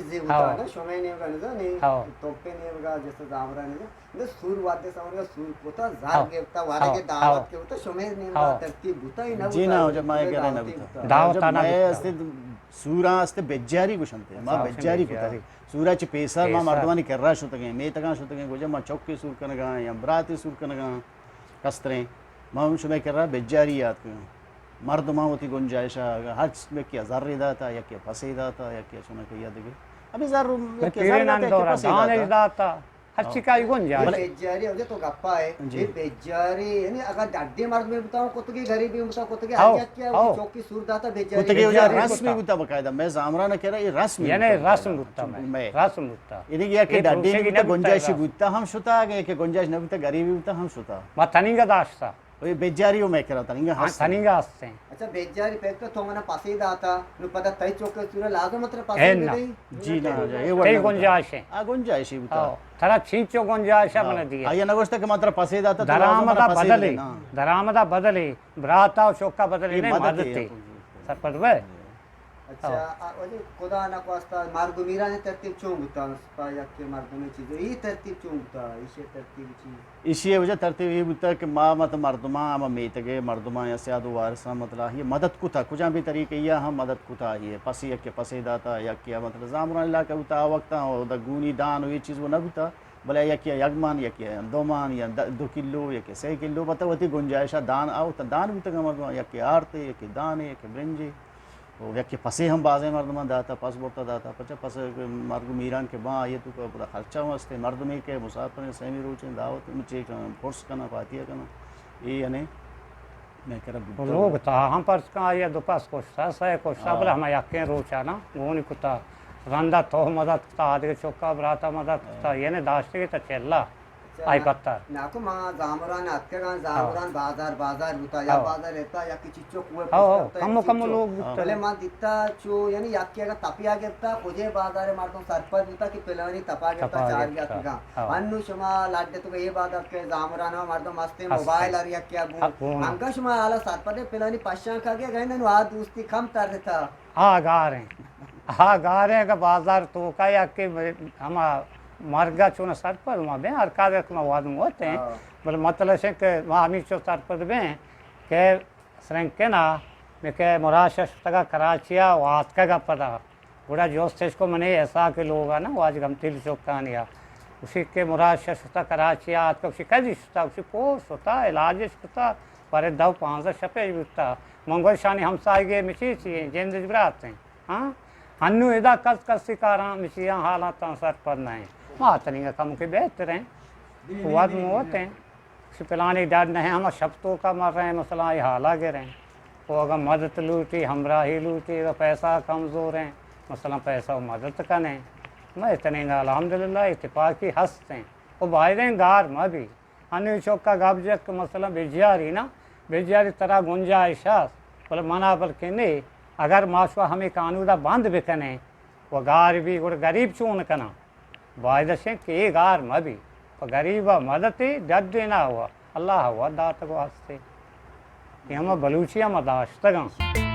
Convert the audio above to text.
چیزے بوتا ہو۔ نا، شمئے نیمگا نزا، نی ہو۔ توپے نیمگا، جیسے زامرا نیمگا، نہ سور وادے سامرا سور کوتا، زار ہو۔ گپتا، وارے ہو۔ کے ہو۔ دعوت کے بوتا، شمئے نیمگا ہو۔ ترتیب بوتا، ہی نہ جی بوتا، نہ، ہو، جا ما شمئے یہ کہہ رہے نہ دعوت بوتا۔ بوتا۔ دعوت ہو، جا آنا ما بوتا۔ است سورا است بجاری گوشنتے، ما ہو، بجاری بجاری۔ کوتا۔ سورا چہ پیسر ما پیسر۔ مردمانی کرا شتگیں، میتگاں شتگیں، گوجا ما چوکے سور کنگاں یا براتے سور کنگاں، کستریں۔ ما ہم شمئے کرا بجاری یاد کنگاں۔ مردماں وتی گنجائشا، اگاں ہرچ یکے ء زرے داتا، یکے ء پسے داتا، یکے ء چونکہ یا دگہ۔ ہمے زر یکے ء زر پیرین داتا، یکے ء دورا پسے دانش داتا۔ داتا۔ ہرچی ہاں۔ کائی گنجائش۔ بلے بجاری، اگہ تو گپا ہے، جی۔ یہ بجاری، یعنی اگر ڈڈے مردمے بوتا کتگے، غریبے بوتا کتگے، ہاؤ، ہر یکے ء ہاؤ۔ چوکی سور داتا بجاری۔ کتگے، بجاری رسمی بوتا۔ بوتا باقاعدہ، میں زامران کرا یہ رسمی یعنی بوتا رسم باقاعدہ۔ بوتا میں۔ میں۔ رسم بوتا۔ یعنی کہ یہ ڈڈے پروسے کی نہ بوتا، بوتا، گنجائشی بوتا، ہم شتا، کہ گنجائش نہ بوتا، غریبی بوتا، ہم شتا۔ ما تنینگا داشتا۔ اے بجاری و مئے کرا تنینگا ہاں، ہست۔ تنینگا ہستیں۔ اچھا، بجاری پہ تو، تو منا پسے داتا، نو پدا تئی چوکے سورا لازم ترا پسے اے نا۔ بدئی؟ جی نا، جی، اے تئی وڑا گنجائش ہے۔ آ گنجائش ہی بوتا۔ ہاں، ترا چینچو گنجائش ہے ہاں۔ منا دیا۔ آیا نہ گوشتا کہ ما ترا پسے داتا، تو لازم درآمدا منا پسے بدلے، دے نا۔ درآمدا بدلے، براتا و چوکا بدلے، اے نے مدد مدد ہے۔ ہے۔ سرپد بے؟ اچھا، ہاں۔ آ، وجہ خدا نخواستہ مرگ و میران ترتیب چون بوتا؟ پا یک مردم چیز، ای ترتیب چون بوتا؟ ایشی ترتیب چی؟ ایشی وجہ ترتیب یہ بوتا کہ ما مت مردماں، ہما میتگے مردماں یا سیاد و وارثاں مطلب یہ مدد کتا، کجا بھی طریقے یا ہم مدد کتا یہ۔ پسی یک پسے داتا، یک یا مطلب زامران علاقہ بوتا آ وقتا، او دا گونی دان و یہ چیز وہ نہ بوتا، بلے یک یا یک مان، یک یا دو مان، یا د-، دو کلو، یک یا سے کلو، بتا وتی گنجائشا دان آوتا، دان بوتا کہ مردماں یک آرتے، یک دانے، یک برنجے۔ و یکے پسے ہم بازیں مردماں داتا، پس برتا داتا، پچا پس مرگ و میران کہ باں، آئی تو کہ پدا خرچہ ہم ہستے، مردمے کہ مسافریں، سیمی روچیں دعوت، مچے کناں، پرس کناں، فاتحہ کناں، اے یعنی میں کرا بوتا۔ لوگ تا ہم پرس کن، آئی دو پس کشتا، سہ کشتا، ہاں۔ بلے ہما یکیں روچا نا، گونی کتا، رندا تو مدد کتا، آدگہ چکا براتا مدد کتا، ہاں۔ یعنی داشتگی تا چلا۔ اچھا، آئی نا-، پتر۔ ناکو ما زامران اتکگاں، ہاں۔ زامران بازار، بازار بوتا، یا ہاں۔ بازار رہتا، یا کہ چچو کوئے ہاں، پوستا، ہاں۔ کمو، چچو۔ کمو لوگ بوتا۔ بلے ما دیتا چو، یعنی یکی اگا تپیا گپتا، خودے بازار مردم سرپد بوتا کہ پلانی تپا گپتا، تپا چار گپتا۔ گیا کگا۔ ہاں۔ انو شما لڈ تو یہ بازار کے زامران مردم ہستے، ہستے۔ موبائل ہر یکی ابو۔ ہاں، ہاں۔ انگا شما حالا سرپد پلانی پشان کا گیا، گئے نو آ دوستی کم تر رہتا۔ آ گار ہیں۔ آ گار ہیں کہ بازار توکا یا کہ ہما مرگا چون سرپد ما بیں، ہر کار کہ ما واد موت ہیں۔ ہاں۔ بلے مطلب ہے کہ ما ہمیچو سرپد بیں کہ سرنکنا میں کہ مراشا شتگا کراچیا و آتکگا پدا۔ گڑا جوستش کو منے ایسا کہ لوگا نا واج گمتیل چوکانیا۔ اسی کہ مراشا شتا کراچیا آتکا، اسی کدی شتا، اسی پوش شتا، علاجش کتا، پرے دو پانزدہ شپے بوتا۔ من گوشانی ہمسائیگے مچی چی ہیں، جندش برات ہیں۔ ہاں؟ ہنو ادا کس کسی کاراں مچیاں حالاتاں سرپد نہ ہیں۔ ما تنیگا کم کے بہتر ہیں۔ واد موت ہیں۔ شی پلانی ڈاڈ نہ ہیں، ہما شپ توکا مر رہے ہیں، مثلاً آئی حالا گریں۔ وہ اگر مدد لوٹی، ہمراہی لوٹی، اگر پیسہ کمزور ہیں، مثلاً پیسہ و مدد کنیں۔ میں تنیگا الحمدللہ اتفاقی ہست ہیں۔ وہ بایدیں گار ما بھی۔ ہنی چوکا گپ جت کہ مثلاً بجاری نا، بجاری ترا گنجائش است، بلے منا بلکہ نے، اگر ما شوا ہمیں کانودا بند بکنیں و گار بھی گڑ غریب چون کناں؟ باید شیں کہ اے گار مہ بی، پہ غریبا مدتے ڈڈے نہ ہوا، اللہ ہوا داتگ و ہستے۔ اے ہما بلوچی ہما داشتگاں۔